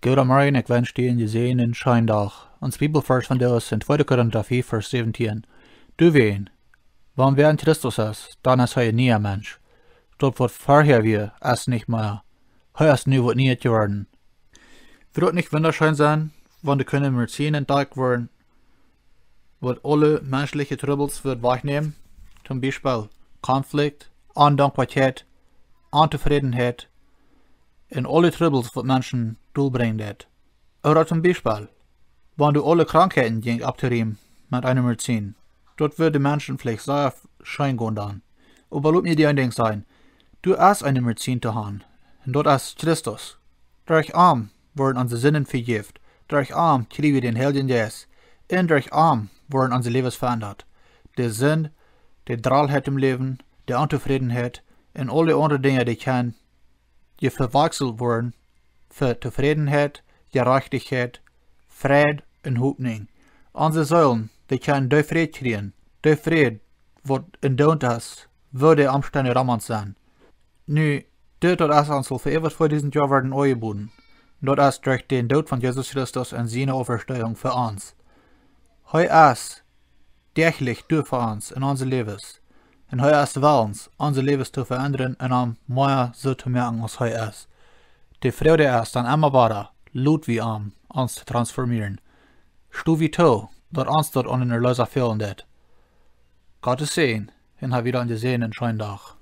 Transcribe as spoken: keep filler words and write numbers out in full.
Gooden Morjen, ekj wensch die eenen jesäajenden scheenen Dach. Ons Bibelvarsch vondoag es en tweede Korinta fief, Varsch säwentieen. Doawäajen, wan wäa en Christus es, dan es hee een niea Mensch. Daut waut verhäa wia, es nich mea. Hee es nu waut Nieet jeworden. Wudd daut nich wundascheen sennen, wan doa kunnen Medizin entdakjt woaren, waut aule menschliche Trubbels wudd wajchnämen? Toom Biespel Konflikt, Ondankboakjeit, Ontofrädenheit un aule Trubbels, waut Menschen dolbrinjen deit. Ooda toom Biespel, wan doa aule Krankheiten jinjen opptorieemen met eene Medizin. Daut wudd de Menschen veleicht sea scheen gonen dan. Oba lot mie die een Dinkj sajen: Doa es eene Medizin to han, un daut es Christus. Derch am woaren onse Sinden vejäft. Derch am kjrie wie dän Heiljen Jeist. Un derch am woaren onse Läwes veendat. De Sind, de Drollheit em Läwen, de Ontofrädenheit un aul de aundre Dinja, dee kjennen je vewakjselt woaren fa Tofrädenheit, Jerajchtichkjeit, Fräd un Hopninj. Onse Seelen, dee kjennen dee Fräd kjrieen, dee Fräd, waut endoont es, woo de Omstend rom ons sent. Nu, dit, daut es ons aul fa äwa tweedusent Joa worden aunjebooden. Daut es derch dän Doot von Jesus Christus un siene Oppstonunk fa ons. Hee es däachlich doa fa ons en onse Läwes. Un hee es wellens, onse Läwes to veendren un am mea soo to moaken aus hee es. De Froag es dan emma wada: Lot wie am, ons to transformieren? Sto wie too, daut ons daut aun dän Erleesa fälen deit? Gottes Säajen, un hab wada eenen jesäajenden scheenen Dach.